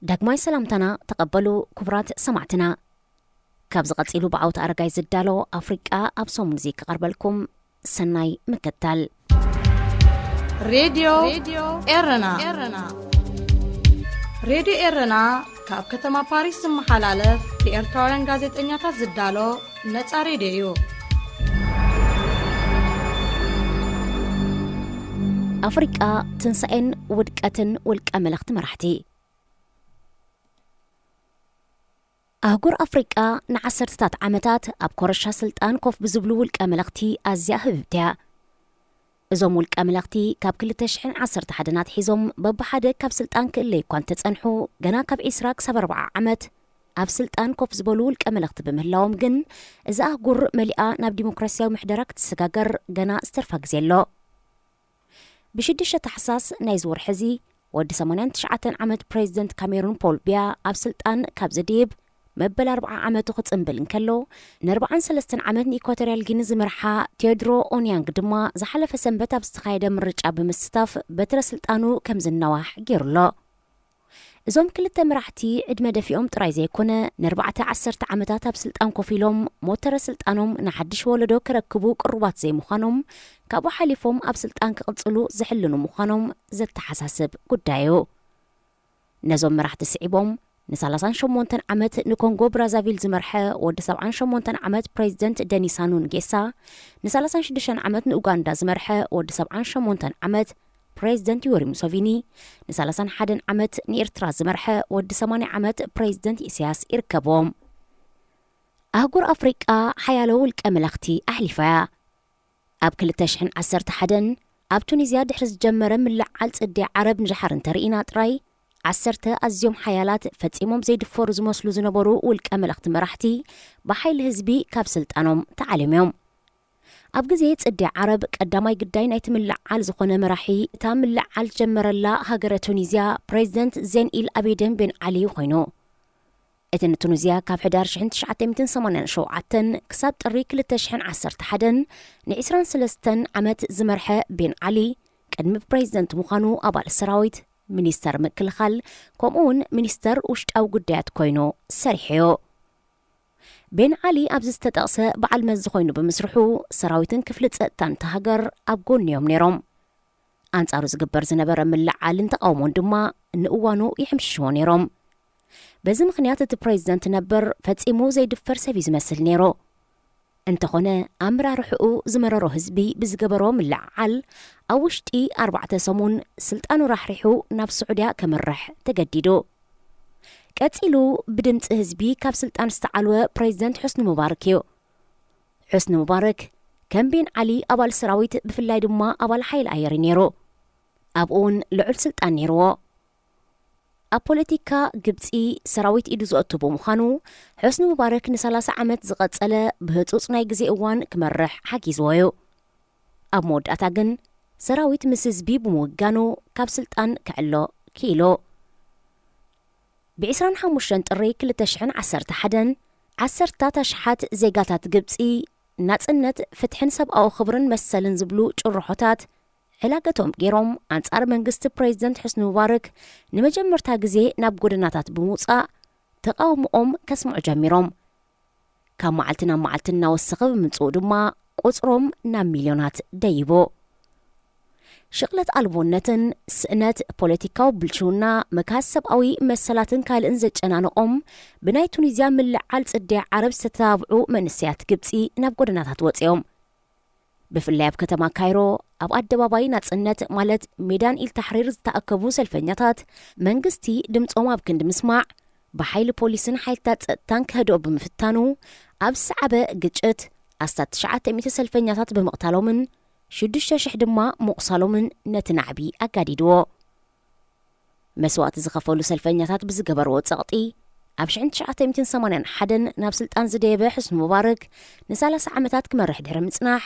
ዳግማይ ሰላምታና ተቐበሉ ክቡራት ሰማዕትና። ካብዚ ቀጺሉ ብዓውታ ኣረጋይ ዝዳሎ ኣፍሪቃ ኣብ ሰሙን እዚ ክቐርበልኩም ሰናይ ምክታል። ሬድዮ ኤረና። ሬድዮ ኤረና ካብ ከተማ ፓሪስ ዝመሓላለፍ ብኤርትራውያን ጋዜጠኛታት ዝዳሎ ነጻ ሬድዮ እዩ። ኣፍሪቃ፣ ትንሳኤን ውድቀትን ውልቀ መለኽቲ መራሕቲ። ኣህጉር ኣፍሪቃ ንዓሰርተታት ዓመታት ኣብ ኮረሻ ስልጣን ኮፍ ብዝብሉ ውልቀ መለኽቲ ኣዝያ ህብብቲ እያ። እዞም ውልቀ መለኽቲ ካብ ክልተ ሽሕን ዓሰርተ ሓደን ኣትሒዞም በብሓደ ካብ ስልጣን ክእለዩ እኳ እንተጸንሑ፣ ገና ካብ ዒስራ ክሳብ ኣርብዓ ዓመት ኣብ ስልጣን ኮፍ ዝበሉ ውልቀ መለኽቲ ብምህላዎም ግን፣ እዛ ኣህጉር መሊኣ ናብ ዲሞክራሲያዊ ምሕደራ ክትሰጋገር ገና ዝተርፋ ግዜ ኣሎ። ብሽዱሽተ ታሕሳስ ናይዚ ወርሒ እዚ፣ ወዲ ሰማንያን ትሽዓተን ዓመት ፕሬዚደንት ካሜሩን ፖል ቢያ ኣብ ስልጣን ካብ ዝድይብ መበል ኣርብዓ ዓመቱ ክጽንብል እንከሎ፣ ንኣርብዓን ሰለስተን ዓመት ንኢኳቶርያል ጊኒ ዝመርሓ ቴዎድሮ ኦንያንግ ድማ ዝሓለፈ ሰንበት ኣብ ዝተኻየደ ምርጫ ብምስታፍ በትረ ስልጣኑ ከም ዝናዋሕ ገይሩ ኣሎ። እዞም ክልተ መራሕቲ ዕድመ ደፊኦም ጥራይ ዘይኮነ፣ ንኣርባዕተ ዓሰርተ ዓመታት ኣብ ስልጣን ኮፍ ኢሎም ሞተረ ስልጣኖም ንሓድሽ ወለዶ ከረክቡ ቅሩባት ዘይምዃኖም፣ ካብኡ ሓሊፎም ኣብ ስልጣን ክቕጽሉ ዝሕልኑ ምዃኖም ዘተሓሳስብ ጉዳይ እዩ። ነዞም መራሕቲ ስዒቦም፣ ንሰላሳን ሸሞንተን ዓመት ንኮንጎ ብራዛቪል ዝመርሐ ወዲ ሰብዓን ሸሞንተን ዓመት ፕሬዚደንት ደኒ ሳኑ ንጌሳ፣ ንሰላሳን ሽዱሽተን ዓመት ንኡጋንዳ ዝመርሐ ወዲ ሰብዓን ሸሞንተን ዓመት ፕሬዚደንት ዮወሪ ሙሶቪኒ፣ ንሰላሳን ሓደን ዓመት ንኤርትራ ዝመርሐ ወዲ ሰማንያ ዓመት ፕሬዚደንት ኢሳያስ ይርከብዎም። ኣህጉር ኣፍሪቃ ሓያሎ ውልቀ መለኽቲ ኣሕሊፋ እያ። ኣብ ክልተ ሽሕን ዓሰርተ ሓደን ኣብ ቱኒዝያ ድሕሪ ዝጀመረ ምልዕዓል ጽድያ ዓረብ ንደሓር እንተርኢና ጥራይ፣ ዓሰርተ ኣዝዮም ሓያላት ፈጺሞም ዘይድፈሩ ዝመስሉ ዝነበሩ ውልቀ መለኽቲ መራሕቲ ብሓይሊ ህዝቢ ካብ ስልጣኖም ተዓልዮም እዮም። ኣብ ግዜ ጽድያ ዓረብ ቀዳማይ ግዳይ ናይቲ ምልዕዓል ዝኾነ መራሒ እታ ምልዕዓል ዝጀመረላ ሃገረ ቱኒዝያ ፕሬዚደንት ዜን ኢል ኣቤድን ቤን ዓሊ ኮይኑ። እቲ ንቱኒዝያ ካብ ሕዳር ሽሕን ትሽዓተ ሚእትን ሰማንያን ሸውዓተን ክሳብ ጥሪ ክልተ ሽሕን ዓሰርተ ሓደን ንዒስራን ሰለስተን ዓመት ዝመርሐ ቤን ዓሊ፣ ቅድሚ ፕሬዚደንት ምዃኑ ኣባል ሰራዊት፣ ሚኒስተር ምክልኻል፣ ከምኡ እውን ሚኒስተር ውሽጣዊ ጉዳያት ኮይኑ ሰሪሑ እዩ። ቤን ዓሊ ኣብዚ ዝተጠቕሰ በዓል መዚ ኮይኑ ብምስርሑ፣ ሰራዊትን ክፍሊ ጸጥታን እታ ሃገር ኣብ ጎኒ እዮም ነይሮም። ኣንጻሩ ዝግበር ዝነበረ ምልዕዓልን ተቓውሞን ድማ ንእዋኑ ይሕምሽሽዎ ነይሮም። በዚ ምኽንያት እቲ ፕሬዚደንት ነበር ፈጺሙ ዘይድፈር ሰብ እዩ ዝመስል ነይሩ። እንተኾነ፣ ኣመራርሕኡ ዝመረሮ ህዝቢ ብዝገበሮ ምልዕዓል፣ ኣብ ውሽጢ ኣርባዕተ ሰሙን ስልጣኑ ራሕሪሑ ናብ ስዑድያ ከምርሕ ተገዲዱ። ቀጺሉ ብድምጺ ህዝቢ ካብ ስልጣን ዝተዓልወ ፕሬዚደንት ሑስኒ ሙባረክ እዩ። ሑስኒ ሙባረክ ከም ቤን ዓሊ ኣባል ሰራዊት፣ ብፍላይ ድማ ኣባል ሓይሊ ኣየር እዩ ነይሩ። ኣብኡ እውን ልዑል ስልጣን ነይርዎ። ኣብ ፖለቲካ ግብጺ ሰራዊት ኢዱ ዘእቱ ብምዃኑ፣ ሑስኒ ሙባረክ ንሰላሳ ዓመት ዝቐጸለ ብህጹጽ ናይ ግዜ እዋን ክመርሕ ሓጊዝዎ እዩ። ኣብ መወዳእታ ግን ሰራዊት ምስ ህዝቢ ብምውጋኑ ካብ ስልጣን ክዕሎ ክኢሉ። ብዒስራን ሓሙሽተን ጥሪ ክልተ ሽሕን ዓሰርተ ሓደን፣ ዓሰርታት ኣሽሓት ዜጋታት ግብጺ ናጽነት፣ ፍትሕን ሰብኣዊ ክብርን መሰልን ዝብሉ ጭርሖታት ዕላገቶም ገይሮም ኣንጻር መንግስቲ ፕሬዚደንት ሑስኒ ሙባረክ ንመጀመርታ ግዜ ናብ ጎደናታት ብምውጻእ ተቓውሞኦም ከስምዑ ጀሚሮም። ካብ መዓልቲ ናብ መዓልቲ እናወሰኸ ብምምጽኡ ድማ ቁጽሮም ናብ ሚልዮናት ደይቡ። ሽቕለት ኣልቦነትን ስእነት ፖለቲካዊ ብልሽውና፣ መግሃስ ሰብኣዊ መሰላትን ካልእን ዘጨናነቖም ብናይ ቱኒዝያ ምልዕዓል ጽድያ ዓረብ ዝተተባብዑ መንእሰያት ግብጺ ናብ ጎደናታት ወጺኦም። ብፍላይ ኣብ ከተማ ካይሮ፣ ኣብ ኣደባባይ ናጽነት ማለት ሜዳን ኢል ታሕሪር ዝተኣከቡ ሰልፈኛታት፣ መንግስቲ ድምጾም ኣብ ክንዲ ምስማዕ፣ ብሓይሊ ፖሊስን ሓይልታት ጸጥታን ከህድኦ ብምፍታኑ፣ ኣብ ዝሰዓበ ግጭት ኣስታት ትሽዓተ ሚእቲ ሰልፈኛታት ብምቕታሎምን ሽዱሽተ ሽሕ ድማ ምቑሳሎምን ነቲ ናዕቢ ኣጋዲድዎ። መስዋእቲ ዝኸፈሉ ሰልፈኛታት ብዝገበርዎ ጸቕጢ፣ ኣብ ሽሕን ትሽዓተ ሚእትን ሰማንያን ሓደን ናብ ስልጣን ዝደየበ ሑስኒ ሙባረክ ንሰላሳ ዓመታት ክመርሕ ድሕሪ ምጽናሕ፣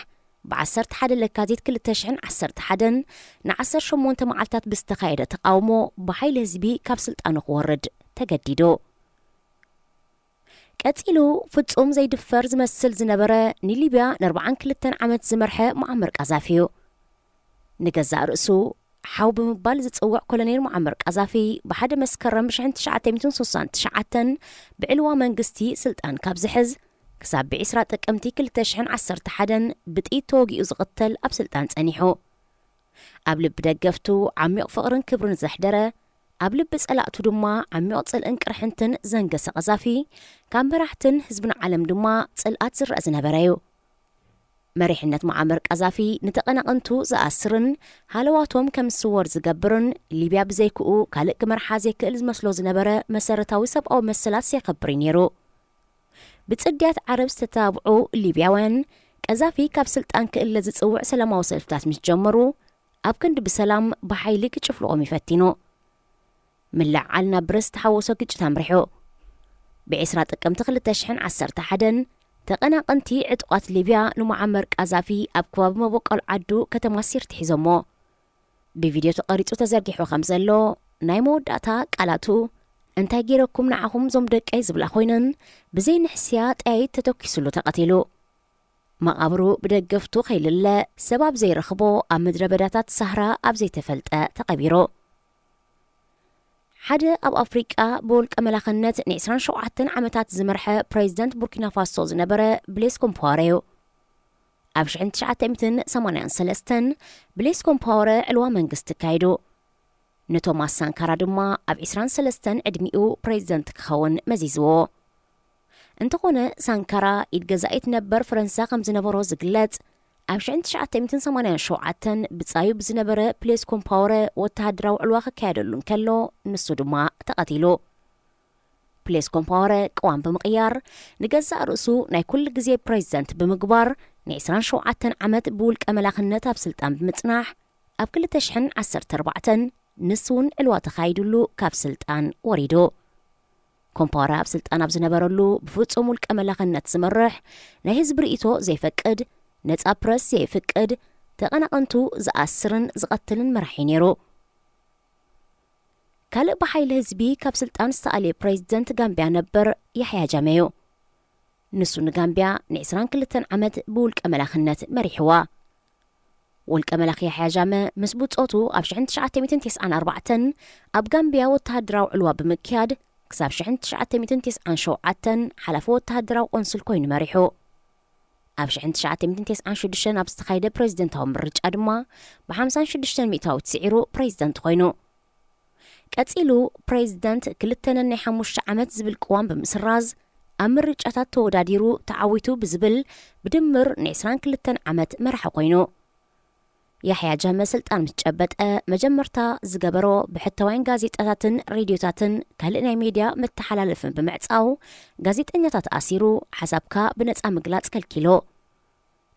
ብዓሰርተ ሓደ ለካቲት ክልተ ሽሕን ዓሰርተ ሓደን ንዓሰርተ ሸሞንተ መዓልታት ብዝተኻየደ ተቓውሞ ብሓይሊ ህዝቢ ካብ ስልጣኑ ክወርድ ተገዲዱ። ቀጺሉ ፍጹም ዘይድፈር ዝመስል ዝነበረ ንሊብያ ንኣርብዓን ክልተን ዓመት ዝመርሐ ሙዓመር ቃዛፊ እዩ። ንገዛእ ርእሱ ሓው ብምባል ዝጽውዕ ኮሎኔል ሙዓመር ቃዛፊ፣ ብሓደ መስከረም ብ1969 ብዕልዋ መንግስቲ ስልጣን ካብ ዝሕዝ ክሳብ ብ20 ጥቅምቲ 2011 ብጥይት ተወጊኡ ዝቕተል ኣብ ስልጣን ጸኒሑ። ኣብ ልቢ ደገፍቱ ዓሚቕ ፍቕርን ክብርን ዘሕደረ፣ ኣብ ልቢ ጸላእቱ ድማ ዓሚቕ ጽልእን ቅርሕንትን ዘንገሰ ቃዛፊ፣ ካብ መራሕትን ህዝብን ዓለም ድማ ጽልኣት ዝረአ ዝነበረ እዩ። መሪሕነት ሙዓመር ቃዛፊ ንተቐናቐንቱ ዝኣስርን ሃለዋቶም ከም ዝስወር ዝገብርን፣ ሊብያ ብዘይክኡ ካልእ ክመርሓ ዘይክእል ዝመስሎ ዝነበረ መሰረታዊ ሰብኣዊ መሰላት ዘየኽብር እዩ ነይሩ። ብጽድያት ዓረብ ዝተተባብዑ ሊብያውያን፣ ቀዛፊ ካብ ስልጣን ክእለ ዝጽውዕ ሰላማዊ ሰልፍታት ምስ ጀመሩ፣ ኣብ ክንዲ ብሰላም ብሓይሊ ክጭፍልቖም እዩ ፈቲኑ። ምልዕዓል ናብ ብረት ዝተሓወሶ ግጭት ኣምሪሑ። ብ20 ጥቅምቲ 2011 ተቐናቐንቲ ዕጡቓት ሊብያ ንሙዓመር ቃዛፊ ኣብ ከባቢ መበቆል ዓዱ ከተማ ሲርቲ ሒዞሞ። ብቪድዮ ተቐሪጹ ተዘርጊሑ ከም ዘሎ፣ ናይ መወዳእታ ቃላቱ፣ "እንታይ ገይረኩም ንዓኹም ዞም ደቀይ?" ዝብላ ኮይነን፣ ብዘይ ንሕስያ ጠያይት ተተኪሱሉ ተቐቲሉ። መቓብሩ ብደገፍቱ ከይልለ፣ ሰብ ኣብ ዘይረኽቦ ኣብ ምድረ በዳታት ሳህራ ኣብ ዘይተፈልጠ ተቐቢሩ። ሓደ ኣብ ኣፍሪቃ ብውልቀ መላኽነት ን27 ዓመታት ዝመርሐ ፕሬዚደንት ቡርኪና ፋሶ ዝነበረ ብሌስ ኮምፓወረ እዩ። ኣብ 1983 ብሌስ ኮምፓወረ ዕልዋ መንግስቲ ኣካይዱ። ንቶማስ ሳንካራ ድማ ኣብ 23 ዕድሚኡ ፕሬዚደንት ክኸውን መዚዝዎ። እንተኾነ ሳንካራ ኢድ ገዛኢት ነበር ፈረንሳ ከም ዝነበሮ ዝግለጽ፣ ኣብ 1987 ብጻዩ ብዝነበረ ፕሌስ ኮምፓወረ ወተሃደራዊ ዕልዋ ክካየደሉ እንከሎ ንሱ ድማ ተቐቲሉ። ፕሌስ ኮምፓወረ ቅዋም ብምቕያር ንገዛእ ርእሱ ናይ ኩሉ ግዜ ፕሬዚደንት ብምግባር ን27 ዓመት ብውልቀ መላኽነት ኣብ ስልጣን ብምጽናሕ ኣብ 2014 ንሱ እውን ዕልዋ ተኻይዱሉ ካብ ስልጣን ወሪዱ። ኮምፓወረ ኣብ ስልጣን ኣብ ዝነበረሉ ብፍጹም ውልቀ መላኽነት ዝመርሕ ናይ ህዝቢ ርእይቶ ዘይፈቅድ፣ ነጻ ፕረስ ዘይፍቅድ፣ ተቐናቐንቱ ዝኣስርን ዝቐትልን መራሒ ነይሩ። ካልእ ብሓይሊ ህዝቢ ካብ ስልጣን ዝተኣልየ ፕሬዚደንት ጋምቢያ ነበር ያሕያ ጃመ እዩ። ንሱ ንጋምቢያ ን22 ዓመት ብውልቀ መላኽነት መሪሕዋ። ውልቀ መላኽ ያሕያ ጃመ ምስ ብጾቱ ኣብ 1994 ኣብ ጋምቢያ ወተሃደራዊ ዕልዋ ብምክያድ ክሳብ 1997 ሓላፊ ወተሃደራዊ ቆንስል ኮይኑ መሪሑ። ኣብ 1996 ኣብ ዝተኻየደ ፕሬዚደንታዊ ምርጫ ድማ ብ56 ሚእታዊት ስዒሩ ፕሬዚደንት ኮይኑ። ቀጺሉ ፕሬዚደንት ክልተ ነናይ ሓሙሽተ ዓመት ዝብል ቅዋም ብምስራዝ ኣብ ምርጫታት ተወዳዲሩ ተዓዊቱ ብዝብል ብድምር ን22 ዓመት መራሒ ኮይኑ። ያሕያ ጃመ ስልጣን ምስ ጨበጠ መጀመርታ ዝገበሮ ብሕተዋይን ጋዜጣታትን ሬድዮታትን ካልእ ናይ ሜድያ መተሓላለፍን ብምዕጻው ጋዜጠኛታት ኣሲሩ ሓሳብካ ብነጻ ምግላጽ ከልኪሎ።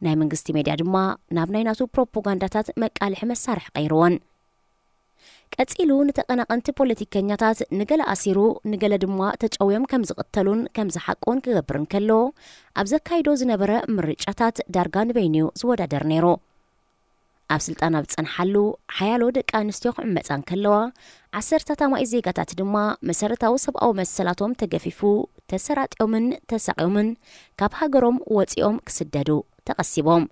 ናይ መንግስቲ ሜድያ ድማ ናብ ናይ ናቱ ፕሮፓጋንዳታት መቃልሒ መሳርሒ ቀይርወን። ቀጺሉ ንተቐናቐንቲ ፖለቲከኛታት ንገለ ኣሲሩ ንገለ ድማ ተጨውዮም ከም ዝቕተሉን ከም ዝሓቅኡን ክገብር እንከሎ ኣብ ዘካይዶ ዝነበረ ምርጫታት ዳርጋ ንበይኑ እዩ ዝወዳደር ነይሩ። ኣብ ስልጣን ኣብ ዝጸንሓሉ ሓያሎ ደቂ ኣንስትዮ ክዕመጻ እንከለዋ ዓሰርታት ኣማኢት ዜጋታት ድማ መሰረታዊ ሰብኣዊ መሰላቶም ተገፊፉ ተሰራጢዮምን ተሳቕዮምን ካብ ሃገሮም ወጺኦም ክስደዱ ተቐሲቦም።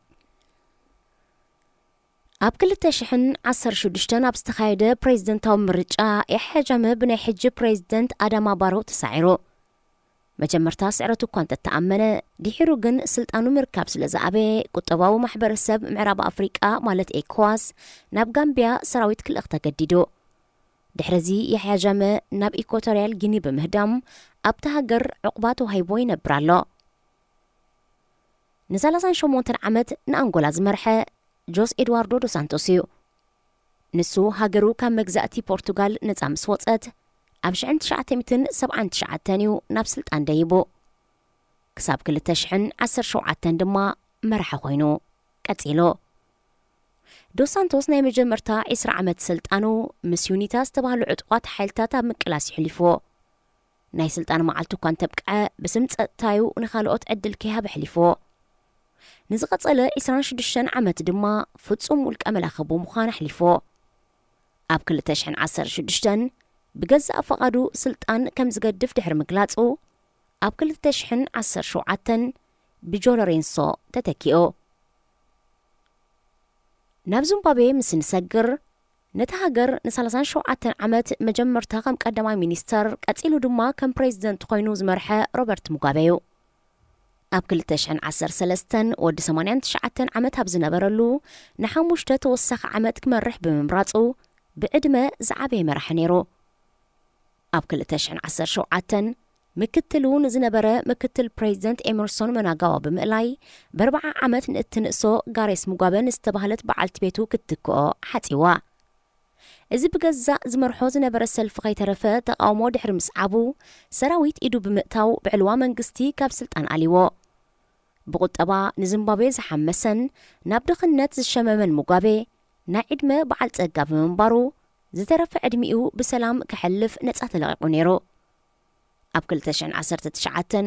ኣብ 2016 ኣብ ዝተኻየደ ፕሬዚደንታዊ ምርጫ ያሕያ ጃመ ብናይ ሕጂ ፕሬዚደንት ኣዳማ ባሮው ተሳዒሩ። መጀመርታ ስዕረቱ እኳ እንተተኣመነ ድሒሩ ግን ስልጣኑ ምርካብ ስለ ዝኣበየ ቁጠባዊ ማሕበረሰብ ምዕራብ ኣፍሪቃ ማለት ኤኮዋስ ናብ ጋምቢያ ሰራዊት ክልእኽ ተገዲዱ። ድሕርዚ ያሕያ ጃመ ናብ ኢኳቶርያል ጊኒ ብምህዳም ኣብቲ ሃገር ዕቑባ ተዋሂቦ ይነብር ኣሎ። ን38 ዓመት ንኣንጎላ ዝመርሐ ጆስ ኤድዋርዶ ዶስ ሳንቶስ እዩ። ንሱ ሃገሩ ካብ መግዛእቲ ፖርቱጋል ነጻ ምስ ወጸት ኣብ 1979 እዩ ናብ ስልጣን ደይቡ። ክሳብ 2017 ድማ መራሒ ኮይኑ ቀጺሉ። ዶስ ሳንቶስ ናይ መጀመርታ 20 ዓመት ስልጣኑ ምስ ዩኒታ ዝተባህሉ ዕጡቓት ሓይልታት ኣብ ምቅላስ ይሕሊፍዎ። ናይ ስልጣን መዓልቱ እኳ እንተብቅዐ ብስም ጸጥታዩ ንኻልኦት ዕድል ከይሃበ ኣሕሊፍዎ። ንዝቐጸለ 26 ዓመት ድማ ፍጹም ውልቀ መላኺ ብምዃን ኣሕሊፍዎ። ኣብ 2016 ብገዛእ ፈቓዱ ስልጣን ከም ዝገድፍ ድሕሪ ምግላጹ ኣብ 2017 ብጆ ሎሬንሶ ተተኪኡ። ናብ ዚምባብዌ ምስ ንሰግር ነታ ሃገር ን ሰላሳን ሸውዓተን ዓመት መጀመርታ ከም ቀዳማይ ሚኒስተር፣ ቀጺሉ ድማ ከም ፕሬዚደንት ኮይኑ ዝመርሐ ሮበርት ሙጋበ እዩ። ኣብ ክልተ ሽሕን ዓሰርተ ሰለስተን ወዲ ሰማንያን ትሽዓተን ዓመት ኣብ ዝነበረሉ፣ ንሓሙሽተ ተወሳኺ ዓመት ክመርሕ ብምምራጹ፣ ብዕድመ ዝዓበየ መራሒ ነይሩ። ኣብ ክልተ ሽሕን ዓሰርተ ሸውዓተን ምክትሉ ንዝነበረ ምክትል ፕሬዚደንት ኤመርሶን መናጋዋ ብምእላይ፣ ብኣርብዓ ዓመት ንእትንእሶ ጋሬስ ሙጋበ ንዝተባህለት በዓልቲ ቤቱ ክትትክኦ ሓጺዋ። እዚ ብገዛእ ዝመርሖ ዝነበረ ሰልፊ ከይተረፈ ተቓውሞ ድሕሪ ምስዓቡ፣ ሰራዊት ኢዱ ብምእታው ብዕልዋ መንግስቲ ካብ ስልጣን ኣልይዎ። ብቁጠባ ንዚምባብዌ ዝሓመሰን ናብ ድኽነት ዝሸመመን ሙጋቤ፣ ናይ ዕድመ በዓል ጸጋ ብምንባሩ፣ ዝተረፈ ዕድሚኡ ብሰላም ከሕልፍ ነጻ ተለቒቑ ነይሩ። ኣብ ክልተ ሽሕን ዓሰርተ ትሽዓተን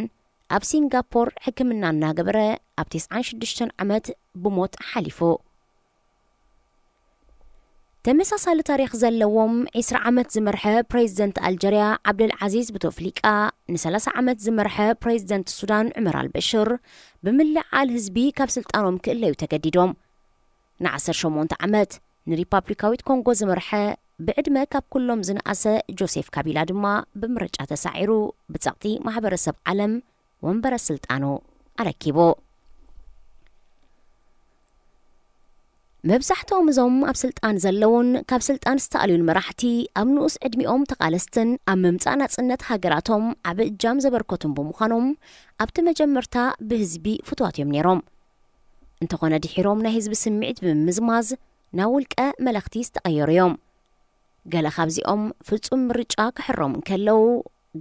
ኣብ ሲንጋፖር ሕክምና እናገበረ ኣብ ተስዓን ሽዱሽተን ዓመት ብሞት ሓሊፉ። ተመሳሳሊ ታሪኽ ዘለዎም ዒስራ ዓመት ዝመርሐ ፕሬዚደንት ኣልጀርያ ዓብደል ዓዚዝ ቡተፍሊቃ፣ ንሰላሳ ዓመት ዝመርሐ ፕሬዚደንት ሱዳን ዑመር ኣልበሽር ብምልዕዓል ህዝቢ ካብ ስልጣኖም ክእለዩ ተገዲዶም። ንዓሰርተ ሸሞንተ ዓመት ንሪፓብሊካዊት ኮንጎ ዝመርሐ፣ ብዕድመ ካብ ኩሎም ዝነኣሰ ጆሴፍ ካቢላ ድማ ብምርጫ ተሳዒሩ ብጸቕጢ ማሕበረሰብ ዓለም ወንበረ ስልጣኑ ኣረኪቡ። መብዛሕትኦም እዞም ኣብ ስልጣን ዘለውን ካብ ስልጣን ዝተኣልዩን መራሕቲ ኣብ ንኡስ ዕድሚኦም ተቓለስትን ኣብ ምምጻእ ናጽነት ሃገራቶም ዓቢ እጃም ዘበርከቱን ብምዃኖም ኣብቲ መጀመርታ ብህዝቢ ፍትዋት እዮም ነይሮም። እንተኾነ ድሒሮም ናይ ህዝቢ ስምዒት ብምምዝማዝ ናብ ውልቀ መለኽቲ ዝተቐየሩ እዮም። ገለ ካብዚኦም ፍጹም ምርጫ ክሕረሙ እንከለዉ፣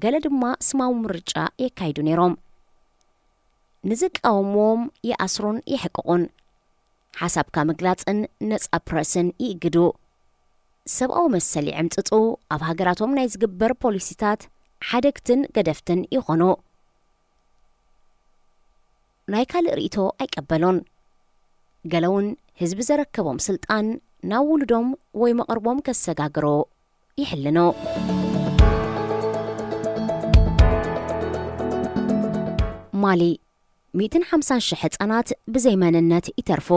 ገለ ድማ ስማዊ ምርጫ የካይዱ ነይሮም። ንዝቃወምዎም ይኣስሩን የሕቅቑን። ሓሳብካ ምግላጽን ነጻ ፕረስን ይእግዱ። ሰብኣዊ መሰል ይዕምጽጹ፣ ኣብ ሃገራቶም ናይ ዝግበር ፖሊሲታት ሓደግትን ገደፍትን ይኾኑ። ናይ ካልእ ርእይቶ ኣይቀበሉን። ገለ እውን ህዝቢ ዘረከቦም ስልጣን ናብ ውሉዶም ወይ መቕርቦም ከሰጋግሮ ይሕልኑ። ማሊ፣ ሚእትን ሓምሳን ሽሕ ህጻናት ብዘይ መንነት ይተርፉ።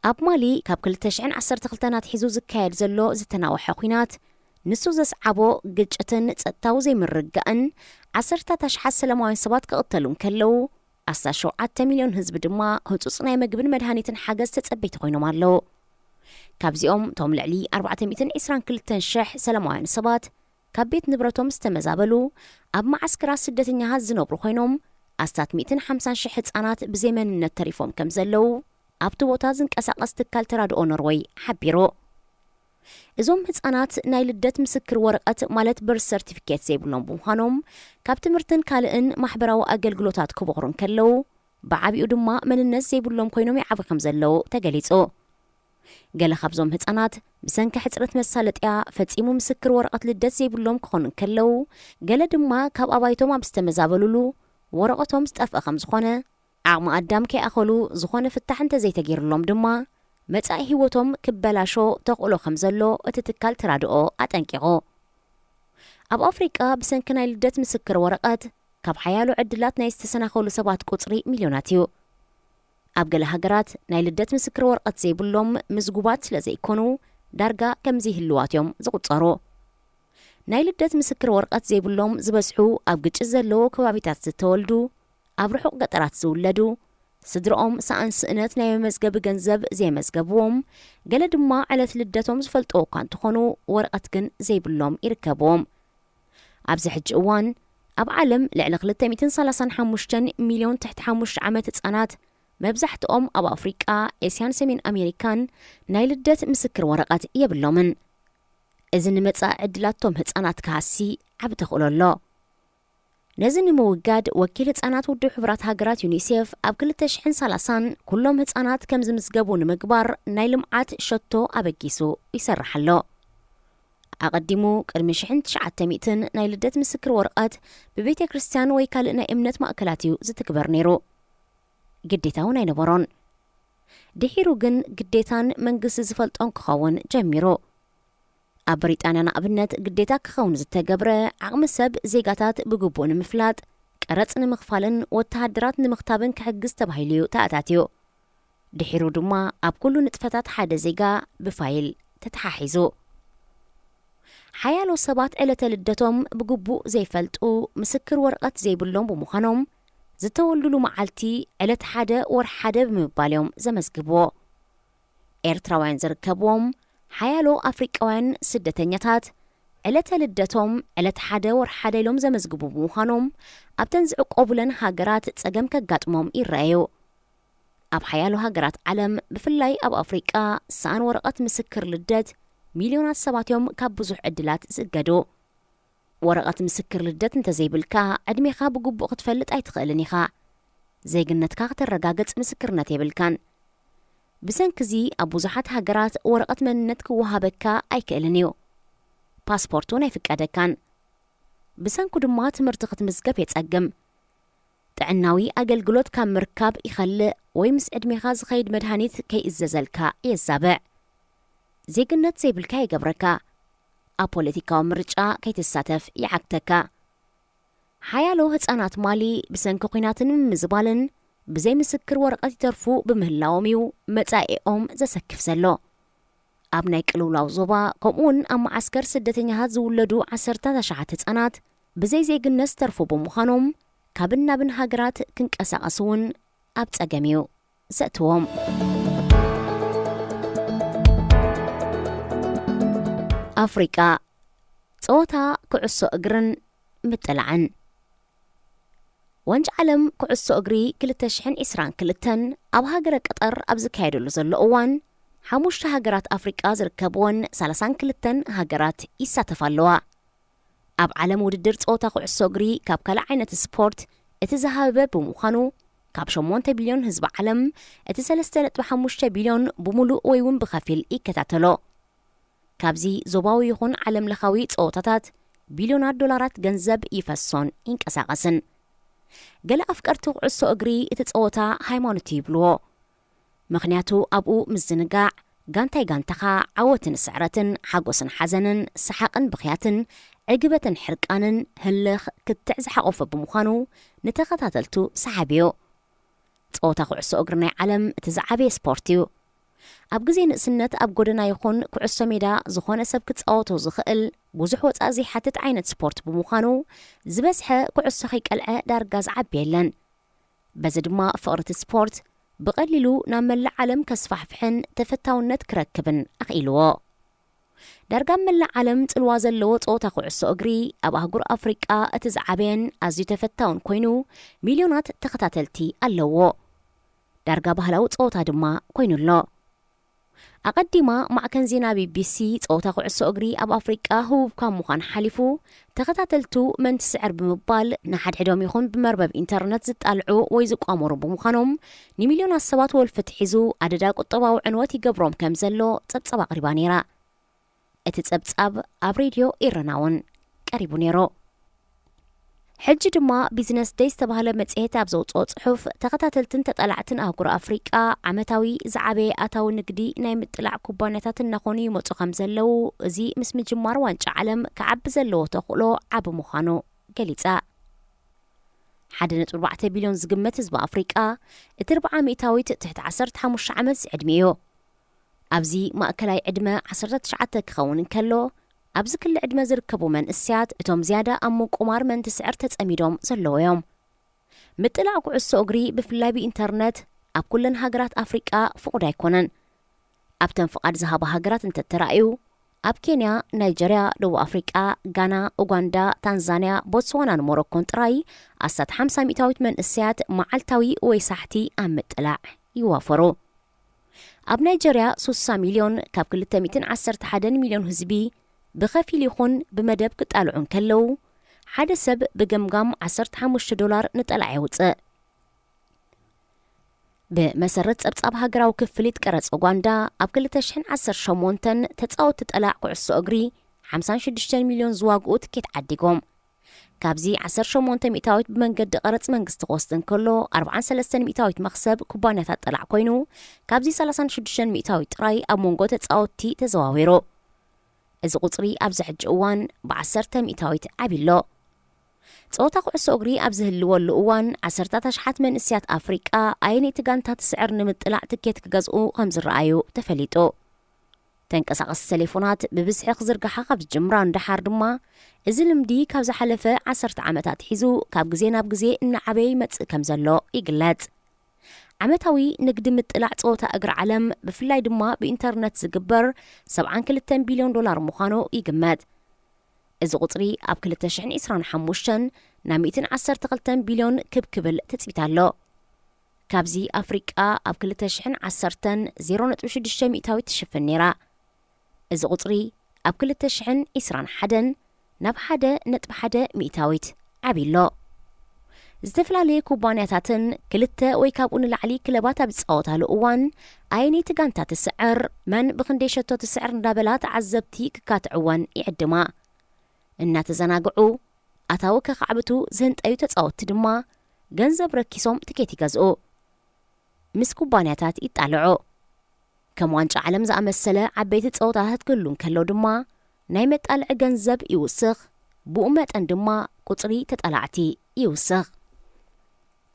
ኣብ ማሊ ካብ ክልተ ሽሕን ዓሰርተ ክልተን ኣትሒዙ ዝካየድ ዘሎ ዝተናውሐ ኲናት፣ ንሱ ዘስዓቦ ግጭትን ጸጥታዊ ዘይምርግጋእን፣ ዓሰርታት ኣሽሓት ሰላማውያን ሰባት ክቕተሉ እንከለዉ፣ ኣስታት ሸውዓተ ሚልዮን ህዝቢ ድማ ህጹጽ ናይ መግብን መድሃኒትን ሓገዝ ተጸበይቲ ኮይኖም ኣለዉ። ካብዚኦም፣ እቶም ልዕሊ ኣርባዕተ ሚእትን ዕስራን ክልተን ሽሕ ሰላማውያን ሰባት ካብ ቤት ንብረቶም ዝተመዛበሉ፣ ኣብ መዓስከራት ስደተኛታት ዝነብሩ ኮይኖም፣ ኣስታት ሚእትን ሓምሳን ሽሕ ህጻናት ብዘይ መንነት ተሪፎም ከም ዘለዉ፣ ኣብቲ ቦታ ዝንቀሳቐስ ትካል ተራድኦ ኖርወይ ሓቢሩ። እዞም ህጻናት ናይ ልደት ምስክር ወረቐት ማለት በርዝ ሰርቲፊኬት ዘይብሎም ብምዃኖም፣ ካብ ትምህርትን ካልእን ማሕበራዊ ኣገልግሎታት ክቦኽሩ እንከለዉ፣ ብዓቢኡ ድማ መንነት ዘይብሎም ኮይኖም ይዓብዩ ከም ዘለዉ ተገሊጹ። ገለ ካብዞም ህጻናት ብሰንኪ ሕጽረት መሳለጥያ ፈጺሙ ምስክር ወረቐት ልደት ዘይብሎም ክኾኑ እንከለዉ፣ ገለ ድማ ካብ ኣባይቶም ኣብ ዝተመዛበሉሉ ወረቐቶም ዝጠፍአ ከም ዝኾነ፣ ዓቕሚ ኣዳም ከይኣኸሉ ዝኾነ ፍታሕ እንተዘይተገይሩሎም ድማ፣ መጻኢ ህይወቶም ክበላሾ ተኽእሎ ከም ዘሎ እቲ ትካል ተራድኦ ኣጠንቂቑ። ኣብ ኣፍሪቃ ብሰንኪ ናይ ልደት ምስክር ወረቐት ካብ ሓያሎ ዕድላት ናይ ዝተሰናኸሉ ሰባት ቁጽሪ ሚልዮናት እዩ። ኣብ ገለ ሃገራት ናይ ልደት ምስክር ወረቐት ዘይብሎም ምዝጉባት ስለ ዘይኮኑ፣ ዳርጋ ከም ዘይህልዋት እዮም ዝቑጸሩ። ናይ ልደት ምስክር ወረቐት ዘይብሎም ዝበዝሑ ኣብ ግጭት ዘለዎ ከባቢታት ዝተወልዱ፣ ኣብ ርሑቕ ገጠራት ዝውለዱ፣ ስድርኦም ሰኣን ስእነት ናይ መመዝገቢ ገንዘብ ዘየመዝገብዎም፣ ገለ ድማ ዕለት ልደቶም ዝፈልጥዎ እኳ እንተኾኑ፣ ወረቐት ግን ዘይብሎም ይርከብዎም። ኣብዚ ሕጂ እዋን፣ ኣብ ዓለም ልዕሊ ክልተ ሚእትን ሰላሳን ሓሙሽተን ሚልዮን ትሕቲ ሓሙሽተ ዓመት ህጻናት፣ መብዛሕትኦም ኣብ ኣፍሪቃ፣ ኤስያን ሰሜን ኣሜሪካን፣ ናይ ልደት ምስክር ወረቐት የብሎምን። እዚ ንመጻኢ ዕድላቶም ህጻናት ክሃሲ ዓቢ ተኽእሎ ኣሎ። ነዚ ንምውጋድ፣ ወኪል ህጻናት ውድብ ሕቡራት ሃገራት ዩኒሴፍ ኣብ ክልተ ሽሕን ሰላሳን ኩሎም ህጻናት ከም ዝምዝገቡ ንምግባር ናይ ልምዓት ሸቶ ኣበጊሱ ይሰርሕ ኣሎ። ኣቐዲሙ፣ ቅድሚ ሽሕን ትሽዓተ ሚእትን ናይ ልደት ምስክር ወረቐት ብቤተ ክርስቲያን ወይ ካልእ ናይ እምነት ማእከላት እዩ ዝትግበር ነይሩ። ግዴታ እውን ኣይነበሮን። ድሒሩ ግን ግዴታን መንግስቲ ዝፈልጦን ክኸውን ጀሚሩ። ኣብ ብሪጣንያ ንኣብነት ግዴታ ክኸውን ዝተገብረ፣ ዓቕሚ ሰብ ዜጋታት ብግቡእ ንምፍላጥ፣ ቀረጽ ንምኽፋልን ወተሃደራት ንምኽታብን ክሕግዝ ተባሂሉ እዩ ተኣታትዩ። ድሒሩ ድማ ኣብ ኩሉ ንጥፈታት ሓደ ዜጋ ብፋይል ተተሓሒዙ። ሓያሎ ሰባት ዕለተ ልደቶም ብግቡእ ዘይፈልጡ፣ ምስክር ወረቐት ዘይብሎም ብምዃኖም፣ ዝተወልዱሉ መዓልቲ ዕለት ሓደ ወርሒ ሓደ ብምባል እዮም ዘመዝግብዎ። ኤርትራውያን ዝርከብዎም ሓያሎ ኣፍሪቃውያን ስደተኛታት፣ ዕለተ ልደቶም ዕለት ሓደ ወርሒ ሓደ ኢሎም ዘመዝግቡ ብምዃኖም፣ ኣብተን ዝዕቆቡለን ሃገራት ጸገም ከጋጥሞም ይረኣዩ። ኣብ ሓያሎ ሃገራት ዓለም፣ ብፍላይ ኣብ ኣፍሪቃ፣ ሰኣን ወረቐት ምስክር ልደት ሚልዮናት ሰባት እዮም ካብ ብዙሕ ዕድላት ዝእገዱ። ወረቐት ምስክር ልደት እንተዘይብልካ፣ ዕድሜኻ ብግቡእ ክትፈልጥ ኣይትኽእልን ኢኻ። ዜግነትካ ከተረጋግጽ ምስክርነት የብልካን። ብሰንኪ እዚ፣ ኣብ ብዙሓት ሃገራት ወረቐት መንነት ክወሃበካ ኣይክእልን እዩ። ፓስፖርት እውን ኣይፍቀደካን። ብሰንኩ ድማ ትምህርቲ ክትምዝገብ የጸግም። ጥዕናዊ ኣገልግሎት ካብ ምርካብ ይኸልእ ወይ ምስ ዕድሜኻ ዝኸይድ መድሃኒት ከይእዘዘልካ የዛብዕ። ዜግነት ዘይብልካ ይገብረካ። ኣብ ፖለቲካዊ ምርጫ ከይትሳተፍ ይዓግተካ። ሓያሎ ህጻናት ማሊ ብሰንኪ ኲናትን ምምዝባልን ብዘይ ምስክር ወረቐት ይተርፉ ብምህላዎም እዩ መጻኢኦም ዘሰክፍ ዘሎ። ኣብ ናይ ቅልውላው ዞባ፣ ከምኡውን ኣብ መዓስከር ስደተኛታት ዝውለዱ ዓሰርታት ኣሽሓት ህጻናት ብዘይ ዜግነት ዝተርፉ ብምዃኖም፣ ካብን ናብን ሃገራት ክንቀሳቐሱ እውን ኣብ ጸገም እዩ ዘእትዎም። ኣፍሪቃ፣ ጸወታ ኩዕሶ እግርን ምጥላዕን። ዋንጫ ዓለም ኩዕሶ እግሪ ክልተ ሽሕን ዕስራን ክልተን ኣብ ሃገረ ቀጠር ኣብ ዝካየደሉ ዘሎ እዋን፣ ሓሙሽተ ሃገራት ኣፍሪቃ ዝርከብወን ሰላሳን ክልተን ሃገራት ይሳተፋ ኣለዋ። ኣብ ዓለም ውድድር ጸወታ ኩዕሶ እግሪ ካብ ካልእ ዓይነት ስፖርት እቲ ዝሃበበ ብምዃኑ፣ ካብ ሸሞንተ ቢልዮን ህዝቢ ዓለም እቲ ሰለስተ ነጥቢ ሓሙሽተ ቢልዮን ብምሉእ ወይ እውን ብኸፊል ይከታተሎ። ካብዚ ዞባዊ ይኹን ዓለም ለኻዊ ጸወታታት ቢልዮናት ዶላራት ገንዘብ ይፈሶን ይንቀሳቐስን። ገለ ኣፍቀርቲ ኩዕሶ እግሪ እቲ ጸወታ ሃይማኖት እዩ ይብልዎ። ምኽንያቱ ኣብኡ ምዝንጋዕ፣ ጋንታይ ጋንታኻ፣ ዓወትን ስዕረትን፣ ሓጎስን ሓዘንን፣ ሰሓቕን ብኽያትን፣ ዕግበትን ሕርቃንን፣ ህልኽ ክትዕ ዝሓቖፈ ብምዃኑ ንተኸታተልቱ ሰሓቢ እዩ። ጸወታ ኩዕሶ እግሪ ናይ ዓለም እቲ ዝዓበየ ስፖርት እዩ። ኣብ ግዜ ንእስነት ኣብ ጎደና ይኹን ኩዕሶ ሜዳ ዝኾነ ሰብ ክጻወቶ ዝኽእል ብዙሕ ወጻኢ ዘይሓትት ዓይነት ስፖርት ብምዃኑ፣ ዝበዝሐ ኩዕሶ ከይቀልዐ ዳርጋ ዝዓቢ የለን። በዚ ድማ ፍቕሪ እቲ ስፖርት ብቐሊሉ ናብ መላእ ዓለም ከስፋሕፍሕን ተፈታውነት ክረክብን ኣኽኢልዎ። ዳርጋ ኣብ መላእ ዓለም ጽልዋ ዘለዎ ጸወታ ኩዕሶ እግሪ ኣብ ኣህጉር ኣፍሪቃ እቲ ዝዓበየን ኣዝዩ ተፈታውን ኮይኑ፣ ሚልዮናት ተኸታተልቲ ኣለዎ። ዳርጋ ባህላዊ ጸወታ ድማ ኮይኑ ኣሎ። ኣቐዲማ ማዕከን ዜና ቢቢሲ፣ ጸወታ ኩዕሶ እግሪ ኣብ ኣፍሪቃ ህቡብ ካብ ምዃን ሓሊፉ፣ ተኸታተልቱ መን ትስዕር ብምባል ንሓድሕዶም ይኹን ብመርበብ ኢንተርነት ዝጣልዑ ወይ ዝቋመሩ ብምዃኖም፣ ንሚልዮናት ሰባት ወልፊ ኣትሒዙ ኣደዳ ቁጠባዊ ዕንወት ይገብሮም ከም ዘሎ ጸብጻብ ኣቕሪባ ነይራ። እቲ ጸብጻብ ኣብ ሬድዮ ኤረና እውን ቀሪቡ ነይሩ። ሕጂ ድማ ቢዝነስ ደይ ዝተባህለ መጽሔት ኣብ ዘውጽኦ ጽሑፍ፣ ተኸታተልትን ተጠላዕትን ኣህጉር ኣፍሪቃ ዓመታዊ ዝዓበየ ኣታዊ ንግዲ ናይ ምጥላዕ ኩባንያታት እናኾኑ ይመጹ ከም ዘለዉ፣ እዚ ምስ ምጅማር ዋንጫ ዓለም ክዓቢ ዘለዎ ተኽእሎ ዓቢ ምዃኑ ገሊጻ። ሓደ ነጥቢ ኣርባዕተ ቢልዮን ዝግመት ህዝቢ ኣፍሪቃ፣ እቲ ኣርብዓ ሚእታዊት ትሕቲ ዓሰርተ ሓሙሽተ ዓመት ዝዕድሚኡ እዩ። ኣብዚ ማእከላይ ዕድመ ዓሰርተ ትሽዓተ ክኸውን እንከሎ፣ ኣብዚ ክሊ ዕድመ ዝርከቡ መንእሰያት እቶም ዝያዳ ኣብ ምቁማር መንትስዕር ተጸሚዶም ዘለዉ እዮም። ምጥላዕ ኩዕሶ እግሪ ብፍላይ ብኢንተርነት ኣብ ኩለን ሃገራት ኣፍሪቃ ፍቑድ ኣይኮነን። ኣብተን ፍቓድ ዝሃባ ሃገራት እንተተራእዩ፣ ኣብ ኬንያ፣ ናይጀርያ፣ ደቡብ ኣፍሪቃ፣ ጋና፣ ኡጋንዳ፣ ታንዛንያ፣ ቦትስዋናን ሞሮኮን ጥራይ ኣስታት ሓምሳ ሚእታዊት መንእሰያት መዓልታዊ ወይ ሳሕቲ ኣብ ምጥላዕ ይዋፈሩ። ኣብ ናይጀርያ ሱሳ ሚልዮን ካብ ክልተ ሚእትን ዓሰርተ ሓደን ሚልዮን ህዝቢ ብኸፊል ይኹን ብመደብ ክጣልዑ እንከለዉ፣ ሓደ ሰብ ብገምጋም ዓሰርተ ሓሙሽተ ዶላር ንጠላዕ የውጽእ። ብመሰረት ጸብጻብ ሃገራዊ ክፍሊት ቀረጽ ኡጋንዳ፣ ኣብ ክልተ ሽሕን ዓሰርተ ሸሞንተን ተጻወትቲ ጠላዕ ኩዕሶ እግሪ ሓምሳን ሽዱሽተን ሚልዮን ዝዋግኡ ትኬት ዓዲጎም። ካብዚ ዓሰርተ ሸሞንተ ሚእታዊት ብመንገዲ ቀረጽ መንግስቲ ክወስድ እንከሎ፣ ኣርብዓን ሰለስተን ሚእታዊት መኽሰብ ኩባንያታት ጠላዕ ኮይኑ፣ ካብዚ ሰላሳን ሽዱሽተን ሚእታዊት ጥራይ ኣብ መንጎ ተጻወትቲ ተዘዋዊሩ። እዚ ቁጽሪ ኣብዚ ሕጂ እዋን ብዓሰርተ ሚእታዊት ዓብዩ ኣሎ። ጸወታ ኩዕሶ እግሪ ኣብ ዝህልወሉ እዋን፣ ዓሰርታት ኣሽሓት መንእሰያት ኣፍሪቃ ኣየነይቲ ጋንታ ትስዕር ንምጥላዕ ትኬት ክገዝኡ ከም ዝረኣዩ ተፈሊጡ። ተንቀሳቐስቲ ቴሌፎናት ብብዝሒ ክዝርግሓ ካብ ዝጅምራ ንደሓር ድማ፣ እዚ ልምዲ ካብ ዝሓለፈ ዓሰርተ ዓመታት ሒዙ ካብ ግዜ ናብ ግዜ እናዓበየ ይመጽእ ከም ዘሎ ይግለጽ። ዓመታዊ ንግዲ ምጥላዕ ጸወታ እግሪ ዓለም፣ ብፍላይ ድማ ብኢንተርነት ዝግበር፣ ሰብዓን ክልተን ቢልዮን ዶላር ምዃኑ ይግመት። እዚ ቁጽሪ ኣብ ክልተ ሽሕን ዕስራን ሓሙሽተን ናብ ሚእትን ዓሰርተ ክልተን ቢልዮን ክብ ክብል ትጽቢት ኣሎ። ካብዚ ኣፍሪቃ ኣብ ክልተ ሽሕን ዓሰርተን ዜሮ ነጥቢ ሽዱሽተ ሚእታዊት ትሽፍን ነይራ። እዚ ቁጽሪ ኣብ ክልተ ሽሕን ዕስራን ሓደን ናብ ሓደ ነጥቢ ሓደ ሚእታዊት ዓብዩ ኣሎ። ዝተፈላለየ ኩባንያታትን ክልተ ወይ ካብኡ ንላዕሊ ክለባት ኣብ ዝጻወታሉ እዋን፣ ኣየነይቲ ጋንታ ትስዕር፣ መን ብኽንደይ ሸቶ ትስዕር እንዳበላ ተዓዘብቲ ክካትዕወን ይዕድማ። እናተዘናግዑ፣ ኣታዊ ከኻዕብቱ ዝህንጠዩ ተጻወትቲ ድማ ገንዘብ ረኪሶም ትኬት ይገዝኡ። ምስ ኩባንያታት ይጣልዑ። ከም ዋንጫ ዓለም ዝኣመሰለ ዓበይቲ ጸወታታት ክህሉ እንከሎ ድማ ናይ መጣልዒ ገንዘብ ይውስኽ። ብኡ መጠን ድማ ቁጽሪ ተጠላዕቲ ይውስኽ።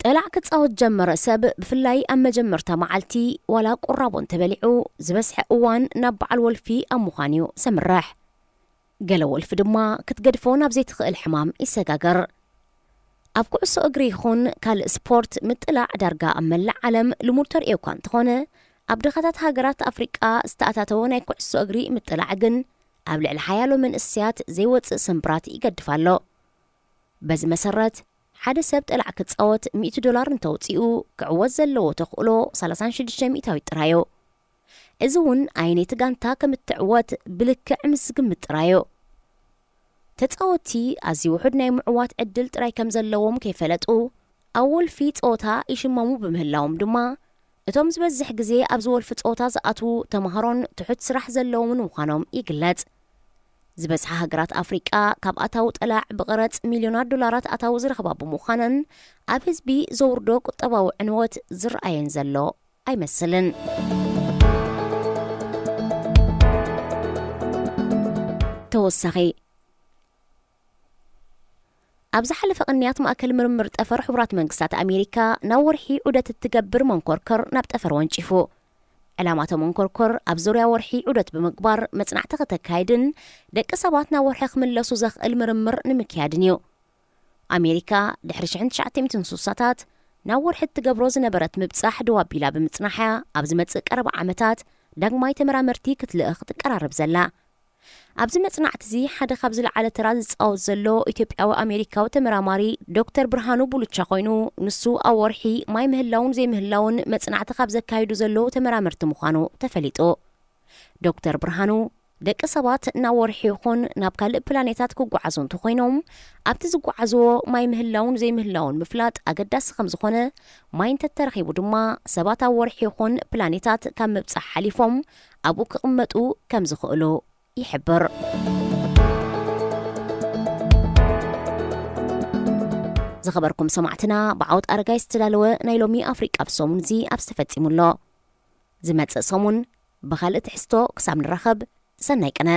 ጠላዕ ክጻወት ጀመረ ሰብ ብፍላይ ኣብ መጀመርታ መዓልቲ ዋላ ቁራቦ እንተበሊዑ ዝበዝሐ እዋን ናብ በዓል ወልፊ ኣብ ምዃን እዩ ዘምርሕ። ገለ ወልፊ ድማ ክትገድፎ ናብ ዘይትኽእል ሕማም ይሰጋገር። ኣብ ኩዕሶ እግሪ ይኹን ካልእ ስፖርት ምጥላዕ ዳርጋ ኣብ መላእ ዓለም ልሙድ ተርእዮ እኳ እንተኾነ፣ ኣብ ድኻታት ሃገራት ኣፍሪቃ ዝተኣታተወ ናይ ኩዕሶ እግሪ ምጥላዕ ግን ኣብ ልዕሊ ሓያሎ መንእሰያት ዘይወጽእ ስምብራት ይገድፍ ኣሎ። በዚ መሰረት፣ ሓደ ሰብ ጠላዕ ክጻወት ሚእቲ ዶላር እንተውጺኡ፣ ክዕወት ዘለዎ ተኽእሎ ሰላሳን ሽዱሽተ ሚእታዊት ጥራይ እዩ። እዚ እውን ኣየነይቲ ጋንታ ከም እትዕወት ብልክዕ ምስ ዝግምት ጥራይ እዩ። ተጻወትቲ ኣዝዩ ውሑድ ናይ ምዕዋት ዕድል ጥራይ ከም ዘለዎም ከይፈለጡ፣ ኣብ ወልፊ ጸወታ ይሽመሙ ብምህላዎም ድማ፣ እቶም ዝበዝሕ ግዜ ኣብዚ ወልፊ ጸወታ ዝኣትዉ ተማሃሮን ትሑት ስራሕ ዘለዎምን ምዃኖም ይግለጽ። ዝበዝሓ ሃገራት ኣፍሪቃ ካብ ኣታዊ ጠላዕ ብቐረጽ ሚልዮናት ዶላራት ኣታዊ ዝረኽባ ብምዃነን፣ ኣብ ህዝቢ ዘውርዶ ቁጠባዊ ዕንወት ዝረኣየን ዘሎ ኣይመስልን። ተወሳኺ፣ ኣብ ዝሓለፈ ቅንያት ማእከል ምርምር ጠፈር ሕቡራት መንግስታት ኣሜሪካ ናብ ወርሒ ዑደት እትገብር መንኮርኮር ናብ ጠፈር ወንጪፉ። ዕላማ እቶም መንኮርኮር ኣብ ዙርያ ወርሒ ዑደት ብምግባር መጽናዕቲ ከተካይድን ደቂ ሰባት ናብ ወርሒ ክምለሱ ዘኽእል ምርምር ንምክያድን እዩ። ኣሜሪካ ድሕሪ ሽሕን ትሽዓተ ሚእትን ስሳታት ናብ ወርሒ እትገብሮ ዝነበረት ምብጻሕ ደው ኣቢላ ብምጽናሓ፣ ኣብ ዝመጽእ ቀረባ ዓመታት ዳግማይ ተመራመርቲ ክትልእኽ ትቀራረብ ዘላ። ኣብዚ መጽናዕቲ እዚ ሓደ ካብ ዝለዓለ ተራ ዝጻወት ዘሎ ኢትዮጵያዊ ኣሜሪካዊ ተመራማሪ ዶክተር ብርሃኑ ቡሉቻ ኮይኑ፣ ንሱ ኣብ ወርሒ ማይ ምህላውን ዘይምህላውን መጽናዕቲ ካብ ዘካይዱ ዘለዉ ተመራመርቲ ምዃኑ ተፈሊጡ። ዶክተር ብርሃኑ፣ ደቂ ሰባት ናብ ወርሒ ይኹን ናብ ካልእ ፕላኔታት ክጓዓዙ እንተኾይኖም፣ ኣብቲ ዝጓዓዝዎ ማይ ምህላውን ዘይምህላውን ምፍላጥ ኣገዳሲ ከም ዝኾነ፣ ማይ እንተተረኺቡ ድማ ሰባት ኣብ ወርሒ ይኹን ፕላኔታት ካብ ምብጻሕ ሓሊፎም ኣብኡ ክቕመጡ ከም ዝኽእሉ ይሕብር። ዝኸበርኩም ሰማዕትና፣ ብዓወት ኣረጋይ ዝተዳለወ ናይ ሎሚ ኣፍሪቃ ብሰሙን እዚ ኣብዚ ተፈጺሙ ኣሎ። ዝመጽእ ሰሙን ብኻልእ ትሕዝቶ ክሳብ ንራኸብ፣ ሰናይ ቅነ።